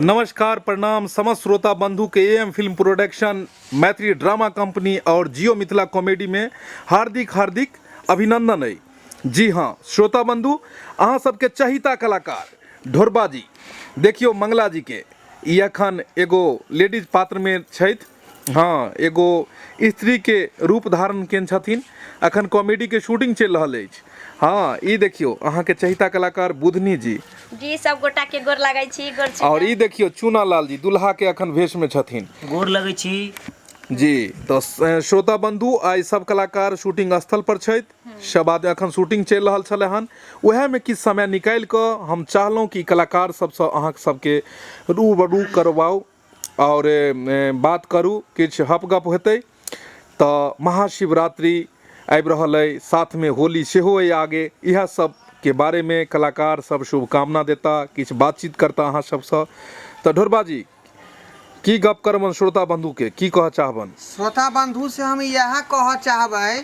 नमस्कार प्रणाम समस्त श्रोता बंधु के M film production Maithili drama company और जियो मिथिला कॉमेडी में हार्दिक हार्दिक अभिनंदन अइ जी हाँ श्रोता बंधु अहाँ सबके चहिता कलाकार ढोरबा जी देखियो मंगला जी के ई एखन एगो लेडीज पात्र में छथि हाँ एगो स्त्री के रूप धारण केने छथिन अखन कॉमेडी के शूटिंग चलि रहल अछि हाँ ई देखियो अहाँके चहिता कलाकार बुधनी जी जी सब गोटा के गोर लागै छी गोर छी और ई देखियो चूना लाल जी दुल्हा के अखन भेष में छथिन गोर लगै छी जी तऽ श्रोता बंधु आइ सब कलाकार शूटिंग स्थल पर छथि सब आदमी अखन शूटिंग चलि रहल छलै हन उएहमे किछु समय निकालि कऽ हम चाहलहुँ कि कलाकार सबसँ अहाँ सबके रूबरू करवाउ आओर बात करू किछु हप गप हेतै तऽ महाशिवरात्रि आबि रहल अइ साथमे होली सेहो अइ आगे इएह सबके बारेमे कलाकार सब शुभकामना देता किछु बातचीत करता अहाँ सबसँ तऽ ढोरबा जी की गप करबनि श्रोता बन्धुके की कहऽ चाहबनि श्रोता बंधु से हम इएह कहऽ चाहबै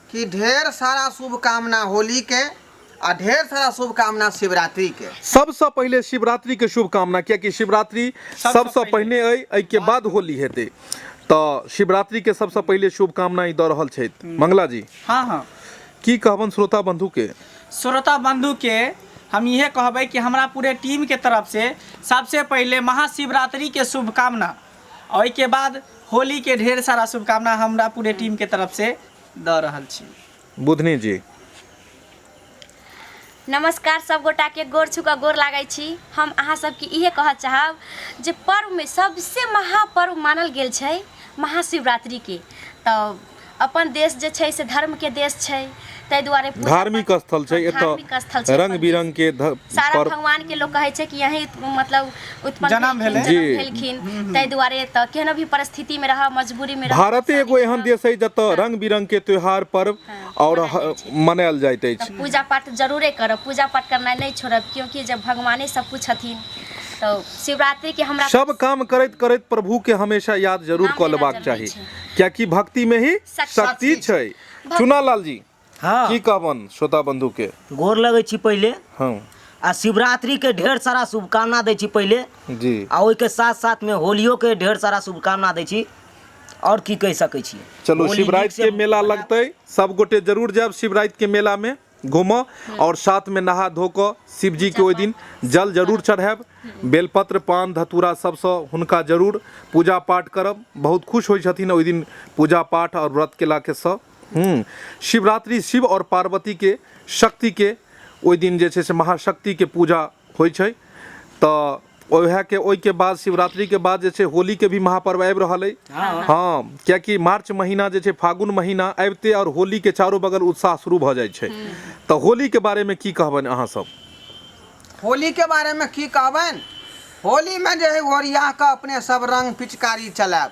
कि ढेर सारा शुभकामना होली के आ ढेर सारा शुभकामना शिवरात्रि के सबसँ पहिले शिवरात्रि के शुभकामना कियाकि शिवरात्रि सबसँ पहिने अइ एहिके बाद होली हेतै तऽ शिवरात्रि के सबसँ पहिले शुभकामना ई दऽ रहल छथि मंगला जी हाँ हाँ की कहबनि श्रोता बंधु के श्रोता बंधु के हम इहे कहबै कि हमरा पूरे टीम के तरफ से सबसे पहिले महाशिवरात्रि के शुभकामना और ओहिके बाद होली के ढेर सारा शुभकामना हमरा पूरे टीम के तरफ से दऽ रहल छी बुधनी जी नमस्कार सब गोटा के गोर छू कऽ गोर लागै छी हम अहाँ सबके इहे कहऽ चाहब जे पर्वमे सबसे महापर्व मानल गेल छै महाशिवरात्रिके तऽ अपन देश जे छै से धर्मके देश छै ताहि दुआरे पूजा धार्मिक पाठ- स्थल छै हँ, धार्मिक स्थल एतऽ छै रंग अपन देश। बिरंग के सारा पर्व भगवान के लोग कहै छै कि यही मतलब उत्पन्न जनम भेलखिन, भेलै। जनम जी। भेलखिन ताहि दुआरे तऽ केहनो भी परिस्थिति में रहब मजबूरी में रहब भारते एगो एहन देश है जतऽ रंग बिरंग के त्योहार पर्व और मनायल जाइ छै। मनायल जाइत अछि तऽ पूजा पाठ जरूरे करब पूजा पाठ करनाइ नहि छोड़ब क्योंकि जब भगवाने सब कुछ छथिन तऽ शिवरात्रि के हमरा सब काम करैत करैत प्रभु के हमेशा याद जरूर नाम कऽ लेना लेबाक जरूरी चाही छै। कियाकि भक्ति में ही शक्ति शक्ति छै चुना लाल जी हाँ की कहबन श्रोता बंधु के गोर लगै छी पहिले हाँ आ शिवरात्रि के ढेर सारा शुभकामना दै छी पहिले जी आ ओहिके साथ साथ में होलियो के ढेर सारा शुभकामना दै छी और की कहि सकै छी चलू होली नीक शिवराति से के मेला लगतै सब गोटे जरूर जायब शिवराति के मेला में घूमऽ और साथ में नहा धो कऽ शिव जी के ओहि दिन जल जरूर चढ़ायब बेलपत्र पान धतूरा सबसँ हुनका जरूर पूजा पाठ करब बहुत खुश होइ छथिन ओहि दिन पूजा पाठ और व्रत केला के सँ शिवरात्रि शिव और पार्वती के शक्ति के ओहि दिन जे छै से महाशक्ति के पूजा होइ छै तऽ ओएहके ओहिके बाद शिवरात्रिके बाद जे छै होलीके भी महापर्व आबि रहल अइ हँ कियाकि मार्च महीना जे छै फागुन महीना आबिते आओर होलीके चारू बगल उत्साह शुरू भऽ जाइ छै तऽ होलीके बारेमे की कहबनि अहाँ सब होलीके बारेमे की कहबनि होलीमे जे है ओरिया कऽ अपने सब रंग पिचकारी चलायब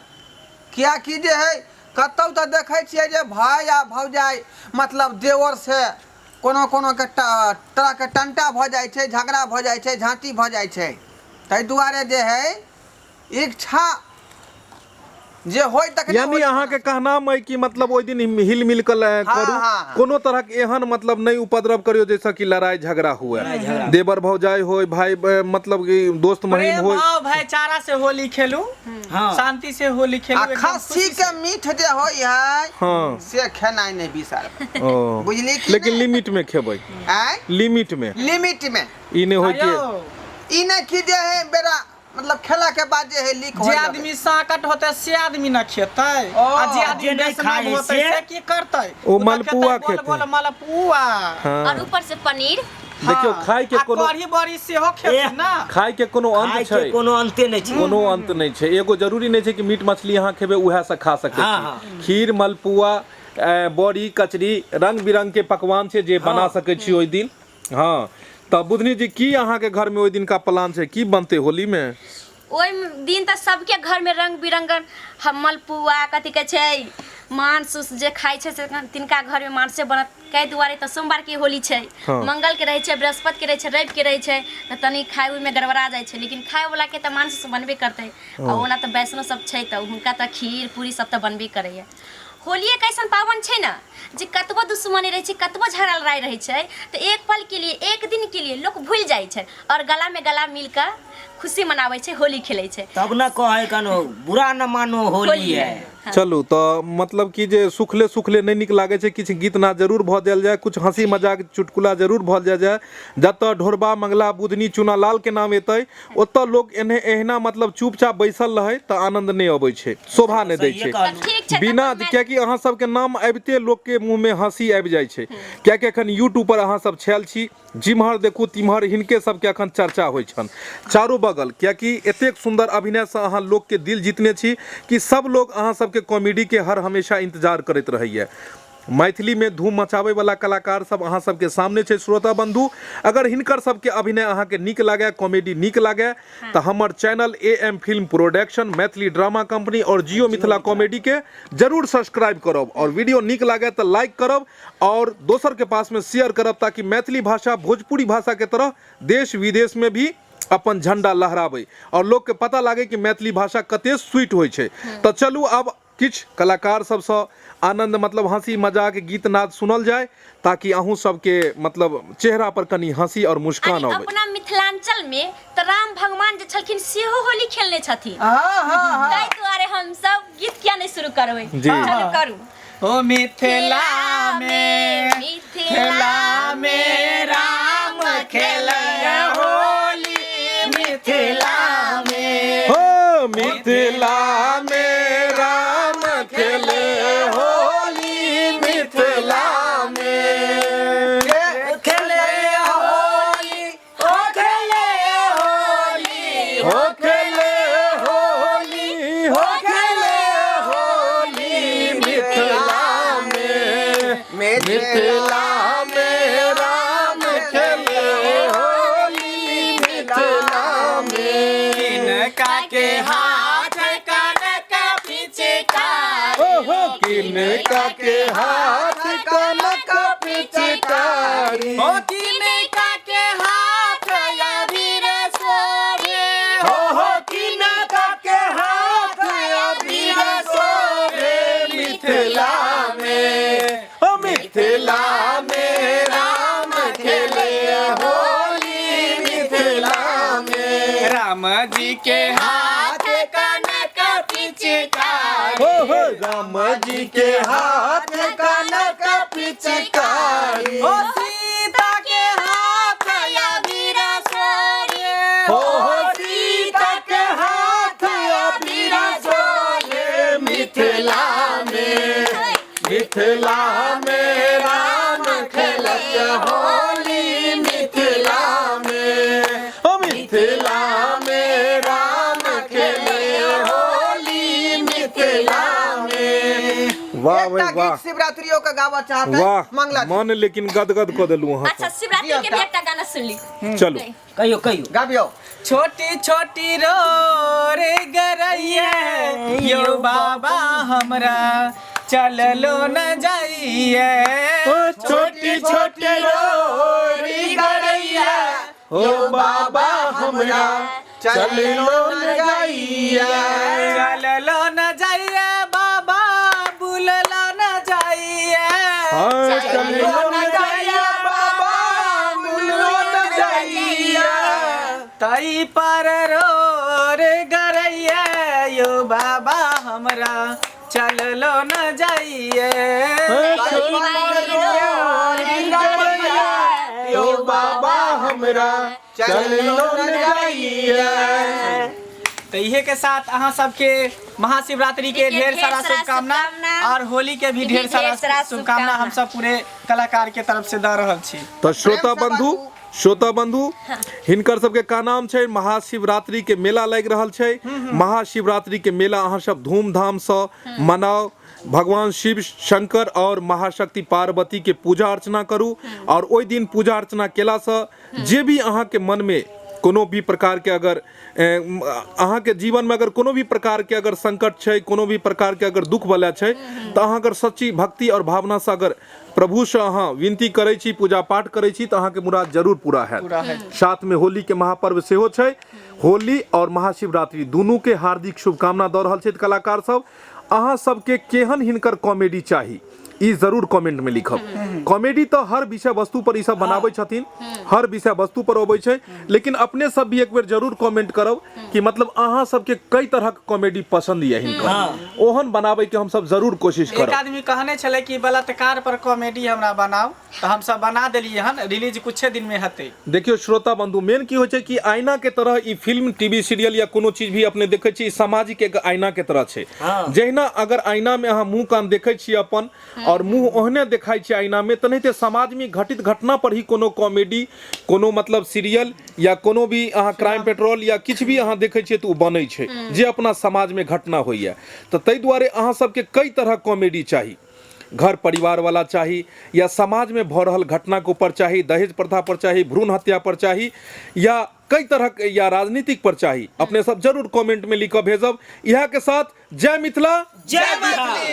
किएकि जे है कतहु तऽ देखै छियै जे भाय आ भौजाइ मतलब देवरसँ कोनो कोनोके तरहके टंटा भऽ जाइ छै झगड़ा भऽ जाइ छै झाँटी भऽ जाइ छै ताहि दुआरे जे है इच्छा जे होय तखने यानी होली अहाँके कहनाम अइ कि मतलब ओहि दिन हिल मिल कऽ करू हाँ, हाँ। कोनो तरहक एहन मतलब नहि उपद्रव करियौ जाहिसँ कि लड़ाई झगड़ा हुए देवर भौजाई होय भाई मतलब कि दोस्त महिम प्रेम होय भाव भाईचारा से होली खेलू हाँ। शांति से होली खेलू आ एकदम खस्सी खुशी से। के मीठ जे होइ है हाँ से खेनाइ नहि बिसरबै ओ बुझली कि लेकिन नहि? लिमिट में खेबै आँय लिमिट में लिमिट में ई नहि होय कि आयौ, ई नहि कि जे है बेरा मतलब खेला के बाद जे है लीक जे होय आदमी साकट होते से आदमी न खेतै ओ, आ जे आदमी जे नहि वैष्णव खाइ होतै से? से की करतै ओ तऽ मलपुआ खेतै गोल खेतै। गोल मलपुआ हाँ और ऊपर से पनीर देखियौ खाय के आ कोनो कढ़ी बड़ी सेहो खेथिन ना खाय के कोनो खाय अंत के छै कोनो अंते नहि छै कोनो अंत नहि छै एगो जरूरी नहि छै कि मीट मछली अहाँ खेबै उएह से खा सकै हाँ, छी खीर मलपुआ बड़ी कचरी रंग बिरंग के पकवान छै जे बना सकै छी ओहि दिन हँ तऽ बुधनी जी की अहाँके घर में ओहि दिनका प्लान छै की बनतै होली में ओहि दिन तऽ सबके घरमे रंग बिरंगन हम मलपुआ कथी कहै छै मांस उस जे खाइ छै से तिनका घरमे मांसे बनत ताहि दुआरे तऽ सोमवारके होली छै मंगलके रहै छै बृहस्पतिके रहै छै रविके रहै छै तऽ तनी खाइ उइमे गड़बड़ा जाइ छै लेकिन खाइवलाके तऽ मांस उस बनबे करतै आ ओना तऽ वैष्णो सब छै तऽ हुनका तऽ खीर पूरी सब तऽ बनबे करैए होली एक अइसन पाबनि छै ने जे कतबो दुश्मनी रहै छै कतबो झगड़ा लड़ाइ रहै छै तऽ एक पलके लिए एक दिनके लिए लोक भूलि जाइ छै आओर गलामे गला मिलकऽ खुशी मनाबै छै, होली खेलै छै। तब न कहै कनो बुरा न मानो होली होली है। है। चलू तऽ मतलब कि जे सुखले सुखले नहि नीक लागै छै, किछु गीत नाद जरूर भऽ देल जाय, किछु हँसी मजाक चुटकुला जरूर भऽ जाय जाय। जतऽ ढोरबा मंगला बुधनी चुनालाल के नाम एतै ओतऽ लोक एने एहिना मतलब चुपचाप बैसल रहै तऽ आनंद नहि अबै छै, शोभा नहि दै सहिए छै। कहलहुँ। ठीक छै। बिना तखन कियाकि अहाँ सबके नाम आबिते लोकके मुँहमे हँसी आबि जाइ छै, कियाकि एखन यूट्यूब पर अहाँ सब छायल छी, जिम्हर देखू तिम्हर हिनके सबके अखन चर्चा होइ छनि चारू बगल, कियाकि एतेक सुन्दर अभिनयसँ अहाँ लोकके दिल जीतने छी कि सब लोग अहाँ सबके कॉमेडीके हर हमेशा इंतजार करैत रहैए। मैथिलीमे धूम मचाबैवला कलाकार सब अहाँ सबके सामने छै। श्रोता बंधु, अगर हिनकर सबके अभिनय अहाँके नीक लागए, कॉमेडी नीक लागए, तऽ हमर channel A M film production, Maithili drama company और जियो मिथिला कॉमेडी के जरूर सब्सक्राइब करब और वीडियो नीक लागे तऽ लाइक करब और दोसर के पास में शेयर करब, ताकि मैथिली भाषा भोजपुरी भाषा के तरह देश विदेश में भी अपन झंडा लहराबै और लोग के पता लागे कि मैथिली भाषा कते स्वीट होइ छै। तऽ चलू आब किछु कलाकार सबसँ आनंद मतलब हंसी मजाक गीत नाद सुनल जाय, ताकि अहूँ सबके मतलब चेहरा पर कनी हंसी और मुस्कान अरे अबै। अपना मिथिलांचल में तऽ राम भगवान जे छलखिन सेहो होली खेलने छथिन। हाँ हाँ हाँ। ताहि दुआरे हम सब गीत किया नहीं शुरू करबै? जी। चलू करू। ओ मिथिला में, मिथिला में राम खेलय होली, मिथिला में। हो मिथिला में राम खेले होली, मिथिला में खेले होली, ओ खेले होली, हो खेले होली, हो खेले होली, मिथिला में, मिथिला में राम खेले होली, मिथिला में। किनका के हाथ कनक पिचकारी, ओहो किनका के हाथ कनक पिचकारी, ओ किनका के हाथ अबीर सोरे, हो हो किनका के हाथ अबीर सोरे, मिथिला में, हो मिथिला में राम खेले होली, मिथिला में। राम जी के हाथ कनक पिचकारी, हो हो राम जी के हाथ कनक पिचकारी, ओ सीता के हाथ अबीर सोरे, हो हो सीता के हाथ अबीर सोरे, मिथिला में, मिथिला में राम खेलत होली, मिथिला में, हो मिथिला में राम खेले होली, मिथिला में। वाह एकटा भाई वाह, गीत शिवरात्रियों के गाबऽ चाहते वाह, मंगला जी। मन लेकिन गदगद कऽ देलहुँ अहाँ। अच्छा शिवरात्रि के भी एकटा गाना सुन ली। चलू कहियो कहियो गाबियौ। छोटी छोटी रोर गरैया यो बाबा हमरा चललो न जाइए, छोटी छोटी रोरी गरैया हो बाबा हमरा चललो न जाइया, चललो न जाइए बाबा बुललो न जाइए, हाँ, चललो न जाइया बाबा बुललो न जाइया, तई पर रोर गरैया यो बाबा हमरा चललो न जाइए, यो बाबा हमरा चललो न जाइया। तो इहे के साथ अहाँ सबके महाशिवरात्रि के ढेर सारा शुभकामना और होली के भी ढेर सारा शुभकामना हम सब पूरे कलाकार के तरफ से दऽ रहल छी। तऽ श्रोता बंधु, श्रोता बंधु, हिनकर सबके का नाम छै, महाशिवरात्रि के मेला लागि रहल छै। महाशिवरात्रि के मेला अहाँ सब धूमधाम से मनाउ, भगवान शिव शंकर और महाशक्ति पार्वती के पूजा अर्चना करू और ओहि दिन पूजा अर्चना केलासँ जे भी अहाँके मनमे कोनो भी प्रकार के अगर अहाँके जीवनमे अगर कोनो भी प्रकार के अगर संकट छै, कोनो भी प्रकार के अगर दुख वाला छै, तऽ अहाँ अगर सच्ची भक्ति और भावनासँ अगर प्रभुसँ अहाँ विनती करै छी, पूजा पाठ करै छी, तऽ अहाँके मुराद जरूर पूरा हैत। साथमे होली के महापर्व सेहो छै। होली और महाशिवरात्रि दुनू के हार्दिक शुभकामना दऽ रहल छथि कलाकार सब। अहाँ सबके केहन हिनकर कॉमेडी चाही ई जरूर कमेंट में लिखब। कॉमेडी तऽ हर विषय वस्तु पर ई सब बनाबै छथिन, हर विषय वस्तु पर अबै छै, लेकिन अपने सब भी एक बेर जरूर कमेंट करब कि मतलब अहाँ सबके कई तरहक कॉमेडी पसंद यऽ हिनकर, ओहन बनाबै के हम सब जरूर कोशिश एक करब। आदमी कहने छलै कि बलात्कार पर कॉमेडी हमरा बनाउ, तऽ हमसब बना देलियै हन, रिलीज कुछे दिन में हेतै। देखियौ श्रोता बंधु, मेन की होइ छै कि आईना के तरह ई फिल्म, टीवी सीरियल या कोनो चीज भी अपने देखै छी, ई सामाजिक एक आईना के तरह छै। जहिना अगर आईना में अहाँ मुंह कान देखै छी अपन और मुंह ओहने देखाइ छै आईना में, तेनाहिते समाज में घटित घटना पर ही कोनो कॉमेडी, कोनो मतलब सीरियल या कोनो भी अहाँ क्राइम पेट्रोल या किछु भी अहाँ देखै छियै तऽ ओ बनै छै जे अपना समाज में घटना होइए। तऽ ताहि दुआरे अहाँ सबके कई तरहक कॉमेडी चाही, घर परिवार वाला चाही या समाज में भऽ रहल घटना के ऊपर चाही, दहेज प्रथा पर चाही, भ्रूण हत्या पर चाही या कई तरहक या राजनीतिक पर चाही, अपने सब जरूर कमेंट में लिख कऽ भेजब। इएह के साथ जय मिथिला, जय मैथिली।